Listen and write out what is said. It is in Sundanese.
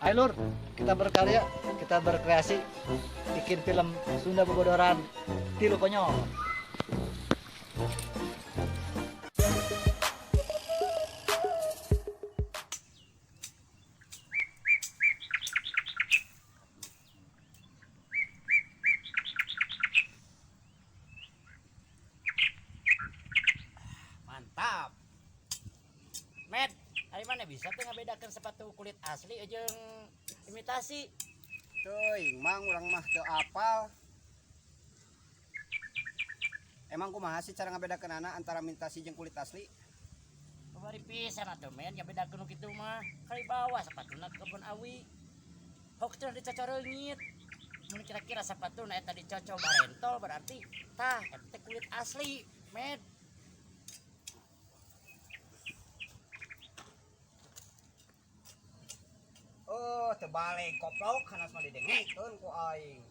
Ayo lur, kita berkarya, kita berkreasi, bikin film Sunda Bobodoran Tilu Konyol. Mantap. Med, ari mana bisa tuh ngabedakeun sepatu kulit asli jeung imitasi? Teuing mang, urang mah teu apal. Emang kumaha sih cara ngabedakeunana antara imitasi jeung kulit asli? Babari pisan atuh, men, ngabedakeun nu kitu mah. Kali bawa sepatuna ke kebun awi. Hok cenah dicocoreungit. Mun kira-kira sepatuna eta dicoco barentol, berarti tah eta teh kulit asli, Med. Oh, terbalik koplok, hanas mah didengekeun ku aing.